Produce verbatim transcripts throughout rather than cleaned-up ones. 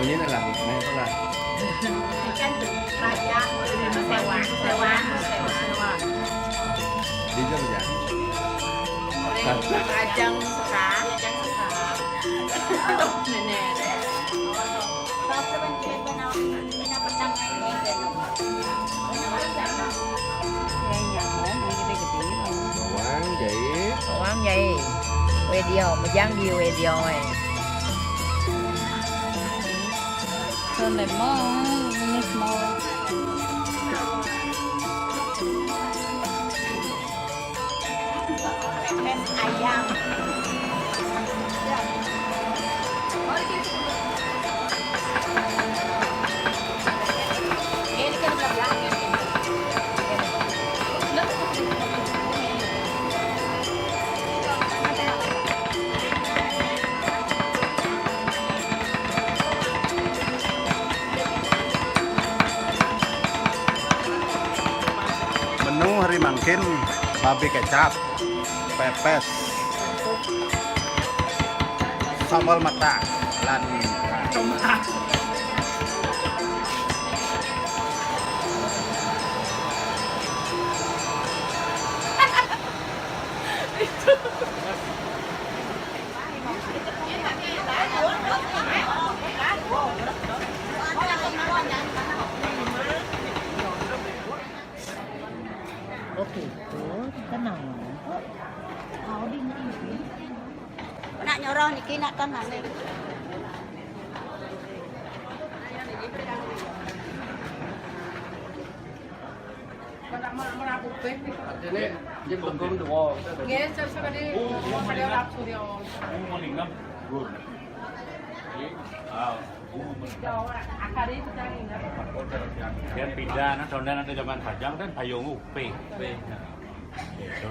Ini lah, ini lah. Ikan tuh, raja, sewang, sewang, sewang. Di Jogja. Rajang suka. Rajang suka. Nenek. Bawang, jahe. Bawang, jahe. Wéh dio, mejang di wéh dio, eh. Son lemon, ini semua. Ayam. Menu hari mangkin, babi kecap, pepes, sambal mata, lan Oke, itu tenang. Kau di niki. Nak nyoroh niki nak tenang. Artinya, yang tegung tuh, wow. Nggih, sesuk tadi, oh, pada lap surya. Yen pindah, nah, dondan ada zaman bajang kan bayung upi.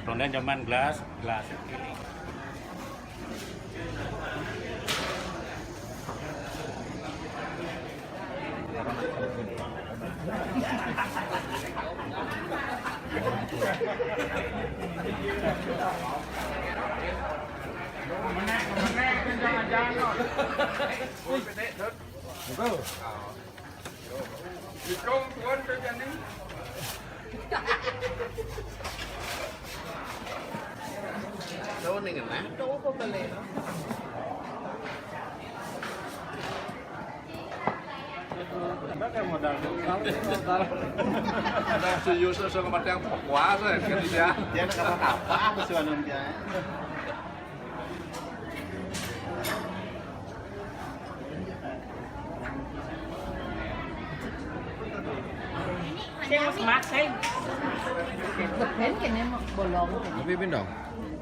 Dondan zaman gelas, gelas. Assalamualaikum. Tuh, ning ngene, tuh, apa balik? Ada si Yusuf sama yang puasa, kan, dia. Dia nak apa-apa, apa sih, anu, dia? Sing wis mat, sing. Leben kene bolong. Tapi pindho?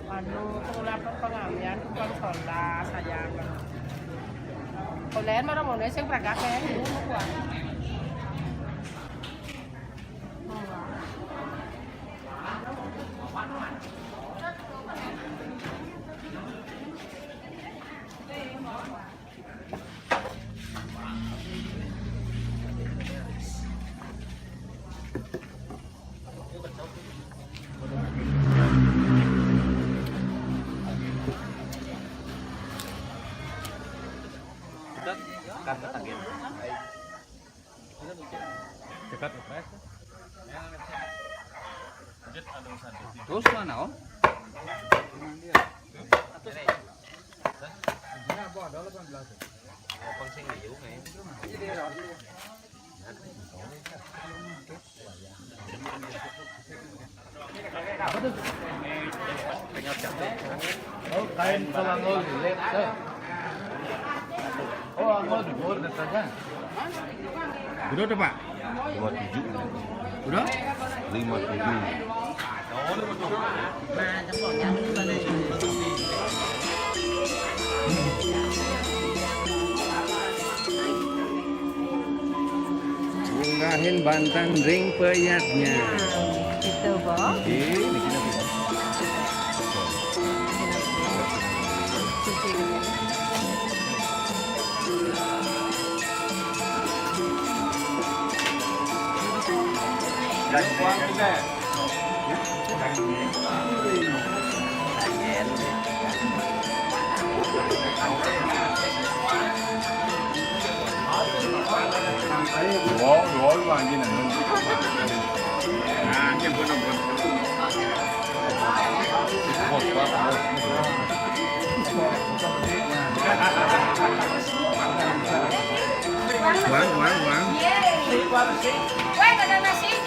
Anu, pengelola pengalian, tukang sola, sayang. Oleh marang ngono sing prakake, ngono kuwi. Dekat. Dekat. Terus mana, Om? Oh, kain pelangol, lihat, tuh. Oh, angol di bawah, lihat saja. Udah tuh, Pak? Lima tujuh. Udah? Lima tujuh. Munggahin banten ring peyatnya. Gitu, Bo. Oke, di sini, Bu. Luego, luego lo van llenando. Ah, qué bueno, bueno. Juan, Juan, Juan. Bueno, no, no, sí.